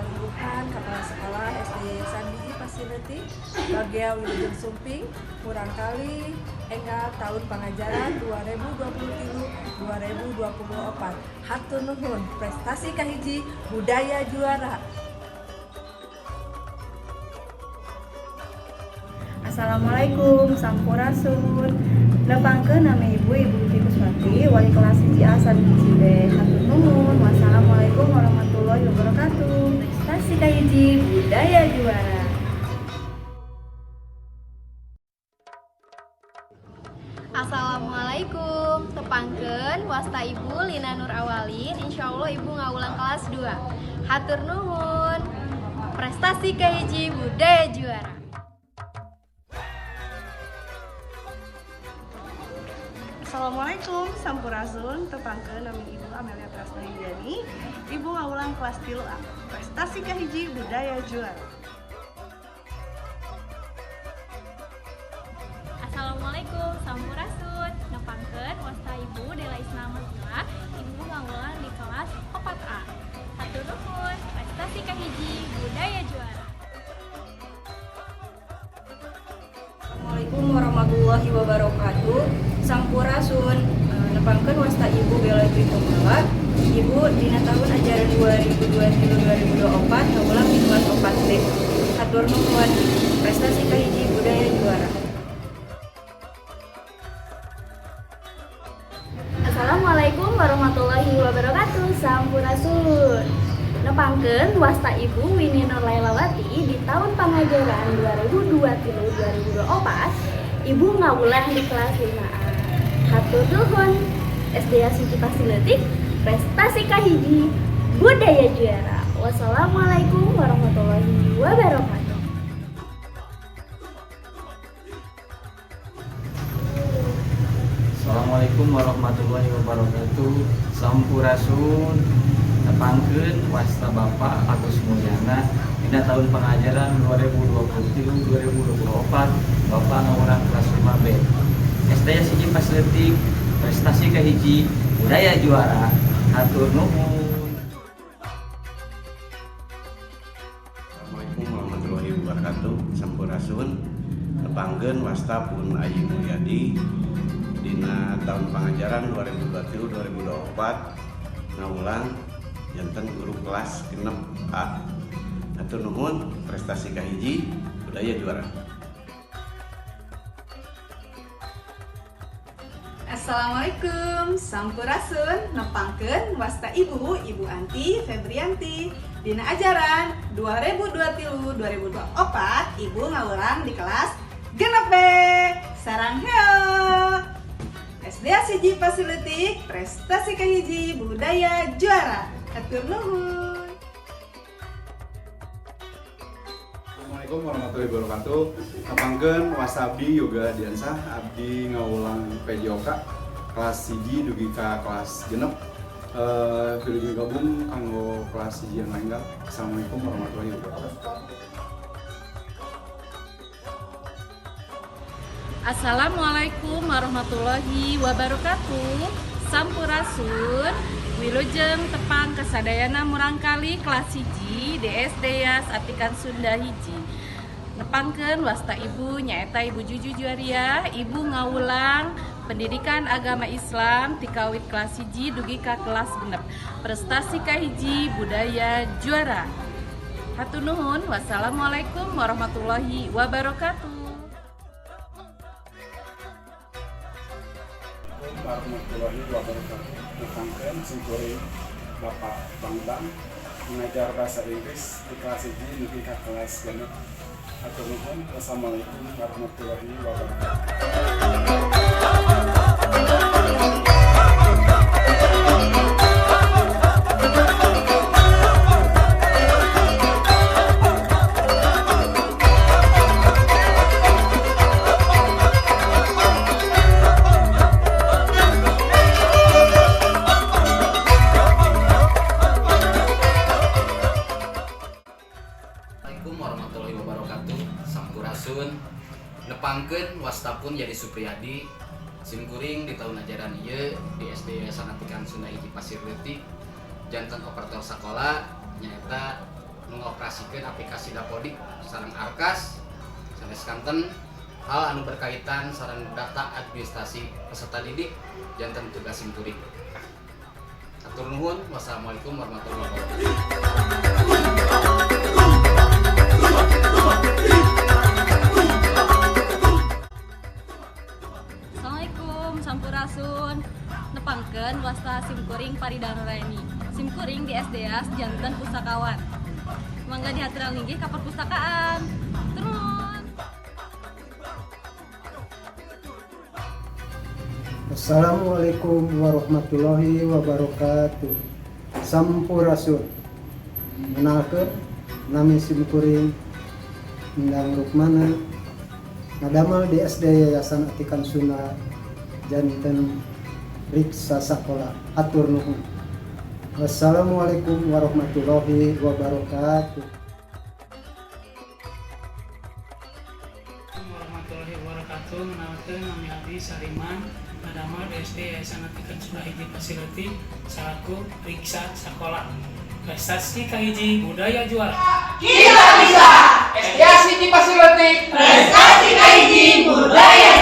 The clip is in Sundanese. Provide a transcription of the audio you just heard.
Luluhan Kepala Sekolah SD Yayasan Hiji Pasir Leutik, Bagea Wilujeng Sumping, murangkalih enggal tahun pengajaran 2023 2024. Hatur nuhun, prestasi kahiji, budaya juara. Assalamualaikum, Sampurasun. Nepangkeun nami Ibu, Ibu Vivi Kuswati, wali kelas 1 A SAN 1 B. Hatur nuhun. Wassalamualaikum warahmatullahi wabarakatuh. Prestasi kahiji, budaya juara. Assalamualaikum, tepangkeun wasta Ibu Lina Nur Awalin. Insya Allah Ibu ngawulang kelas 2. Hatur nuhun. Prestasi kahiji, budaya juara. Assalamualaikum, Sampurasun, tepangkeun nami Ibu Amelia Trasno, Ibu ngawulang kelas 3 A. Prestasi kahiji, budaya juara. Assalamualaikum, Sampurasun. Nepangkeun wasta Ibu Dela Isnamatila, Ibu ngawulang di kelas 4A. Hatur nuhun, prestasi kahiji, budaya juara. Assalamualaikum warahmatullahi wabarakatuh. Sampurasun. Nepangkeun wasta Ibu Bella Dwi Komala. Ibu dina tahun ajaran 2023 2024 ngawulang di kelas 4B. Hatur nuhun. Prestasi kahiji, budaya juara. Assalamualaikum warahmatullahi wabarakatuh. Sampurasun. Nepangkeun wasta Ibu Winnie Nur Lailawati di tahun pengajaran 2023 2024, Ibu ngawulang di kelas 5A. Hatur nuhun. SD Siji Pasir Leutik, prestasi kahiji, budaya juara. Wassalamualaikum warahmatullahi wabarakatuh. Assalamualaikum warahmatullahi wabarakatuh. Sampurasun. Tepangkeun wasta Bapak Agus Mulyana. Dina tahun pengajaran 2023 2024, Bapak ngawulang kelas 5B. SD Siji Pasir Leutik, prestasi kahiji, budaya juara. Hatur nuhun. Assalamualaikum warahmatullahi wabarakatuh. Sampurasun. Tepangkeun wasta pun Ayi Mulyadi. Dina tahun pengajaran 2023 2024 ngawulang janten guru kelas 6 A. Hatur nuhun, prestasi kahiji, budaya juara. Assalamualaikum, Sampurasun, nepangkeun wasta Ibu, Ibu Anti Febrianti. Dina ajaran 2023 2024, Ibu ngawulang di kelas 6 B. Saranghaeyo. SD Siji Pasir Leutik, prestasi kahiji, budaya juara. Hatur nuhun. Assalamualaikum warahmatullahi wabarakatuh. Nepangkeun wasta abdi Yoga Diansah, abdi ngawulang PJOK kelas 1 dugi ka kelas 6. Wilujeng gabung kanggo kelas 1 yang enggal. Assalamualaikum warahmatullahi wabarakatuh. Assalamualaikum warahmatullahi wabarakatuh. Sampurasun. Wilujeng tepang kasadayana murangkalih kelas 1 di SD Yas Atikan Sunda Hiji. Nepangkeun wasta Ibu, nyaeta Ibu Juju Juaria. Ibu ngawulang pendidikan agama Islam tikawit kelas 1 dugi ka kelas 6. Prestasi kahiji, budaya juara. Hatur nuhun. Wassalamualaikum warahmatullahi wabarakatuh. Warahmatullahi wabarakatuh. Nepangkeun simkuring Bapak Bang mengajar bahasa Inggris di kelas 1 dugi ka kelas 6. Hatur nuhun. Wassalamualaikum warahmatullahi wabarakatuh. Assalamualaikum warahmatullahi wabarakatuh. Sampurasun. Nepangkeun wasta pun jadi Supriyadi. Simkuring di tahun ajaran ieu di SD Yayasan Atikan Sunda Hiji Pasir Leutik janten operator sekolah, nyaeta nu Ngoperasikeun aplikasi Dapodik sareng Arkas, sanes kanten hal anu berkaitan sareng data administrasi peserta didik janten tugas simkuring. Hatur nuhun, wassalamualaikum warahmatullahi wabarakatuh. Assalamualaikum, sampurasun. Nepangkeun wasta simkuring Farida Nuraini. Simkuring di SDA janten pustakawan. Mangga dihaturan linggih ka perpustakaan. Turun. Assalamualaikum warahmatullahi wabarakatuh. Sampurasun. Kenalkeun, nami simkuring Endang Rukmana, ngadamel di SD Yayasan Atikan Sunda janten riksa sakola. Hatur nuhun. Wassalamualaikum warahmatullahi wabarakatuh. Warahmatullahi wabarakatuh. Kenalkeun, nami abdi Sariman, ngadamel di SD Yayasan Atikan Sunda Hiji Pasirleutik salaku riksa sekolah. Prestasi kahiji, budaya juara. Kita bisa! SD Hiji Pasirleutik, prestasi kahiji, budaya.